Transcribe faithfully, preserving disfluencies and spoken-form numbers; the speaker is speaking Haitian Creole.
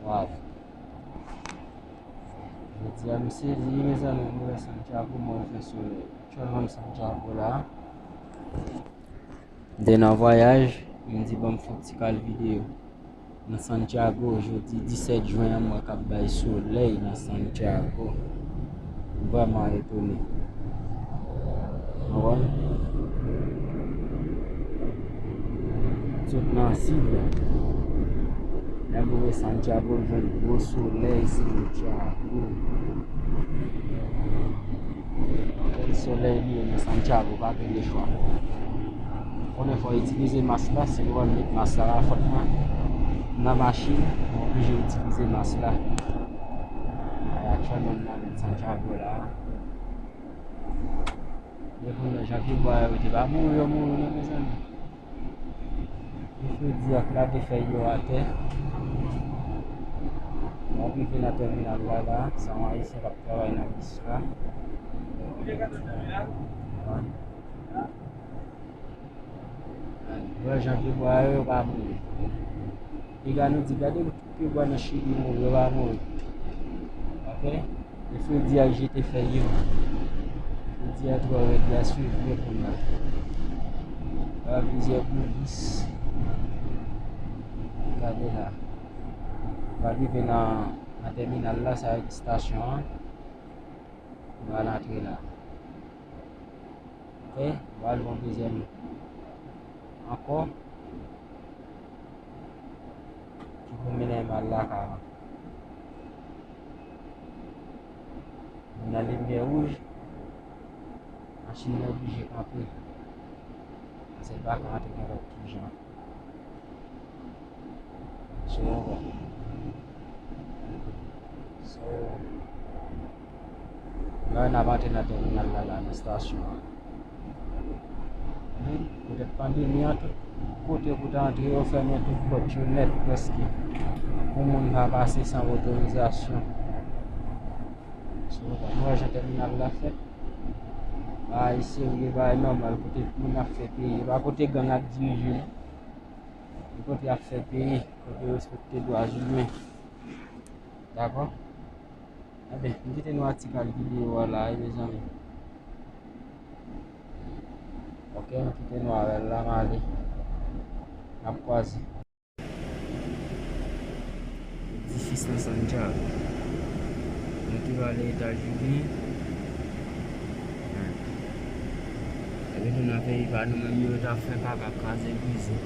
Waw. Jodi a m sezi, mezanmi, m wè Santiago, mwen fè solèy. Aktyèlman, m Santiago la. M te nan vwayaj, m di, "Ban m fè yon ti kal videyo." Nan Santiago, jodi disèt jen an, m wè k ap bay solèy nan Santiago. M vrèman etone. Konprann? Sot nan sid, lè m rive Santiago, m jwenn gwo solèy Santiago. Solèy li ye nan Santiago, pa gen lechwa. Konnen fò w itilize mas la, si w pa met mas la, fòk mwen nan machin, mwen oblije itilize mas la. Ay, aktyèlman, m nan vil Santiago la. Men kounye a, jan pye bwa yo te pa mouri, yo mouri non, mezanmi. Li fè di ak lage fèy yo atè. Mwen rive nan tèminal la, la, se yon Ayisyen k ap travay nan bis la. Wè jan pye bwa yo, yo pa mouri. Piga nou di, gade tout pye bwa nan Chili mouri, yo pa mouri. Ok? E fredi a jete fèy yo. Fredi a twò rèd, y a swiv mwen kounye a. Wè plizyè gwo bis. Gade la. Nou rive nan, nan tèminal la, sa a estasyon an. Nou al antre la. Ok, nou al yon dezyèm ankò ki pou mennen m al lakay mwen. Nou nan limyè wouj, machin nan oblije kanpe. Paske l pa ka antre nenpòt ki jan. So, so, la n ap antre nan tèminal la, la nan estasyon an. Men poutèt pandemi an, tout kote pou ta antre, yo fèmen tout pòt yo nèt prèske. Pou moun pa pase san otorizasyon. So, nou wè jan tèminal la fèt. Bagay serye, bagay nòmal, kote moun ap fè peyi. E pa kote gang ap dirije, non. E kote y ap fè peyi, kote yo respekte dwa imen. Dakò? Enben, m kite nou ak ti kal videyo a la, wi, mezanmi. Ok, m kite nou avè l la, m ale. N ap kwaze. Edifis nan Santiago. Nou te prale Etazini. Epi nou nan peyi pa nou menm, yo t ap fè kaka, kraze brize.